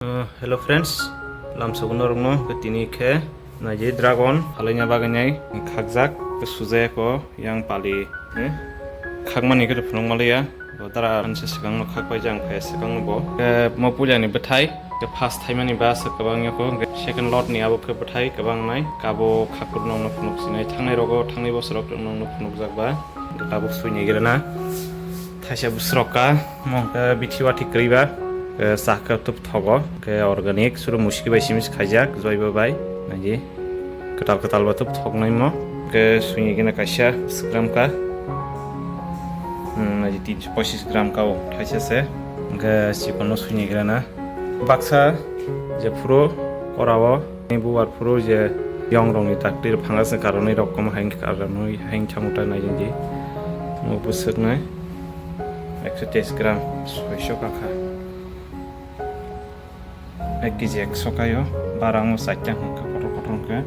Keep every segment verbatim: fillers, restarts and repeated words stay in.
Uh, hello friends, lamsogo norokno ke tini khe naidi dragon phalaina bagwi nai khakjak, ke sujaya ko yang pali, eh, khakmani khe phunuk maliya. Bo dara anse swkangno khakbai jang phai swkangno bo. Ke mo puilani bwthai ke first thaimani ba aswk kwbang yako, ke second lot ni abo khe bwthai kwbang nai, kabo khakur nongno phunuk sinai, thangnai rogo thangnai bosorok nongno phunukjak ba, ke tabuk suini gire na. Thaisa bwsrok ka, mo hwnkhe bithi wathi kwrwi ba, ke chakhe tup thogo, ke organic, suru muski bai simi khaijak, joibo bai, naidi. Kwtal kwtal ba tup thok nai mo, ke sui gana kaisa scrum ka, hmm, naidi tinso pochis gram ka o, thaisa se, hwnkhe chikon no sui gana. Baksa je phuru kora o, ni bubar phuru je yong rong ni taktir phanga se karonwi rok kom haing karonwi haing thamuta nai di. Mo bwswk nai ekso teis gram, soiso kakha. Ek kg ekso kayo, barang o saitya hwnkhe kotor kotor hwnkhe.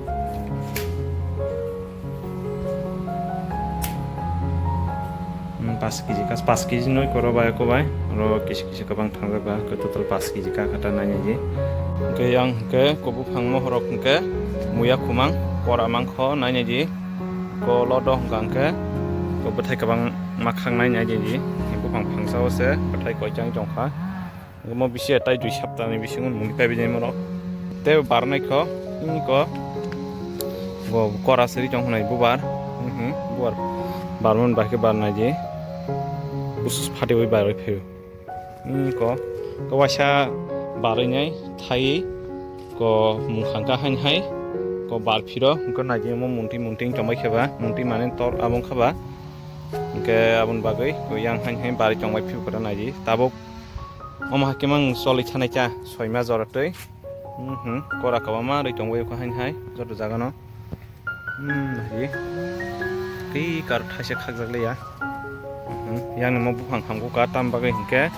Hmm, pas kg kas, pas kg noi koro bai ko bai, oro kisi kisi kwbang thangjak ba, hwnkhe total pas kg ka kata nai nai di. Hwnkhe yang hwnkhe ko buphang mohorok hwnkhe muya khumang, kora mangkho nai nai di. Ko lodo hwnkha hwnkhe ko bwthai kwbang makhang nai nai di, buphang phangsa o se bwthai koichang tongkha. Omo bisi tai dui sapta ni bisingo muni paibi nai moro. Tei barnai kho, ini kho. Bo kora siri tong hwnai bubar. Mhm, bubar. Barmon bahai khe barnai di. Busus phati bai barwi phaio. Ini kho. Ko waisa barwi nai thai ko mungkhang ka hain hai. Ko bar phiro, ko nai di mo munti munti tongbai kheba, munti mane tor abong khaba. Hwnkhe aboni bagwi ko yang hain hai barwi tongbai phio kora nai di. Tabuk Omo hakhe mang choli thanai cha, soi ma jora twi. Mhm, kora kwbangma rwi tongbaio kha hain hai, joto jaga no. Hmm, nai di. Tei kar thaisa khakjak liya. Mhm, yang ni mo buphang hamkuk ka tam bagwi hinkhe,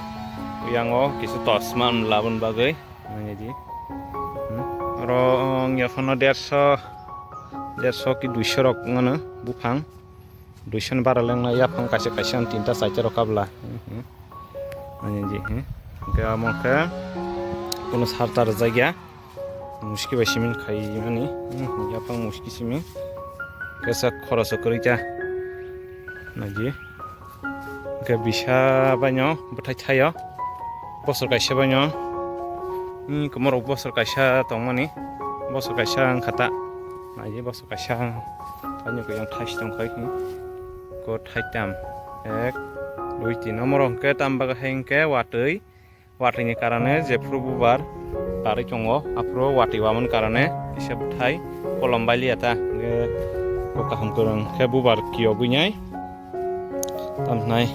yang o kisa tos man labun bagwi. Nai di. Hmm, oro wng ya phano derso, derso ki duiso rok wngmano buphang. Duiso ni bara lengna yaphang kaisa kaisa ang tinta chaita rok kabla. Mhm. Ani di, hmm. Hwnkhe amo khe kuno sar ta rwjak ya. Muski bai simi khai mani. Hmm, yaphang muski simi. Kesa khoroso kwrwi ta. Nai di. Hwnkhe bisa baino bwthai thaio. Bosor kaisa baino. Hmm, komorok bosor kaisa tongmani. Bosor kaisa wngkha ta. Nai di bosor kaisa. Ani ko yang thais tong khai khe. Ko thai tam. Ek, dui, tin. Omoro hwnkhe tam baga hai hwnkhe watwi. Watwi ni karane jephru bubar barwi tongo. Aphuru watwi wamani karane kisa bwthai kolom bailiya ta. Hwnkhe ko kaham kwrwng khe bubar kiyogwi nai. Tam nai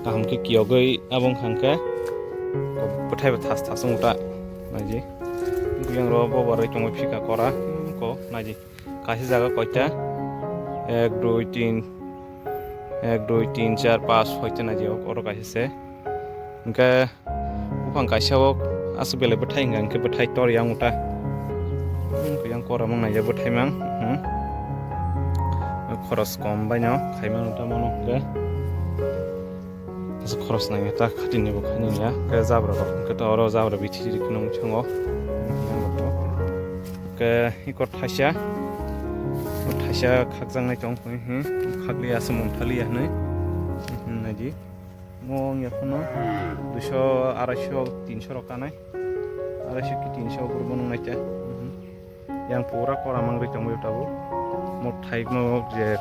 kaham khe kiyogwi abo wngkha hwnkhe ko bwthai bo thas thas wng ta. Nai di. Biyang ro bubar bai tongo phika kora. Ko nai di. Kaisa jaga koita? Ek, dui, tin. Ek, dui, tin, char, pas, hoita nai di, oro kaisa se. Hwnkhe buphang kaisa o aswk belai bwthai hwnkha hwnkhe bwthai tor yang uta. Hwnkhe yang kora mang nai ya bwthai mang. Hmm. Khoros kom bai no khai mang uta mano hwnkhe. Aswk khoros nangya ta khatini bo khaini ya. Khe jabra rok hwnkhe to oro jabra bithi ri kheno mungsango. Khe ikor thaisa. Thaisa khakjaknai tong khe, hmm, khakliya aswk mungthaliya hinwi. Hmm, naidi. Mo wngya phano duiso, araiso, tinso rok kanai. Araiso ki tinso gurbo nung naita. Hmm. Yang pura kora mangri tongwi tabuk. Mo thaimo je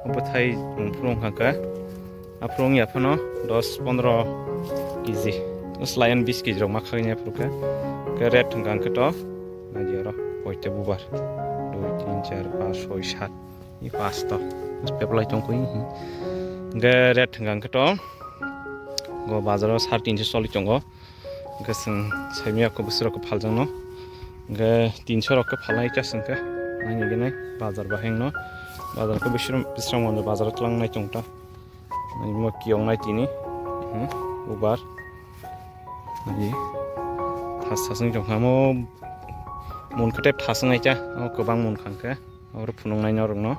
bwthai phuru wngkha khe. Aphuru wngya phano dos pondro kg. Slai an bis kg rok ma khagini aphuru khe. Khe ret wngkha khe to. Naidi oro koita bubar. Dui, tin, char, pas, soi, sat. I pas to. Peplai tong koi. Hwnkhe ret wngkha khe to. Go bazaro sar tinso choli tongo. Hwnkhe chwng saimanya khe bwswk rok khe phaljakno. Hwnkhe tinso rok khe phalnai khe chwng khe nainwi gwnai bazar bahai no. Bazar khe Bisram, Bisram Ganj bazar o twlang nai tong ta. Nainwi kiyok nai tini. Hmm, bubar. Nainwi thas thas wng tong kha mo mun khe tei thas wngnai khe. Amo kwbang mun kha hwnkhe. Oro phunuknai norokno.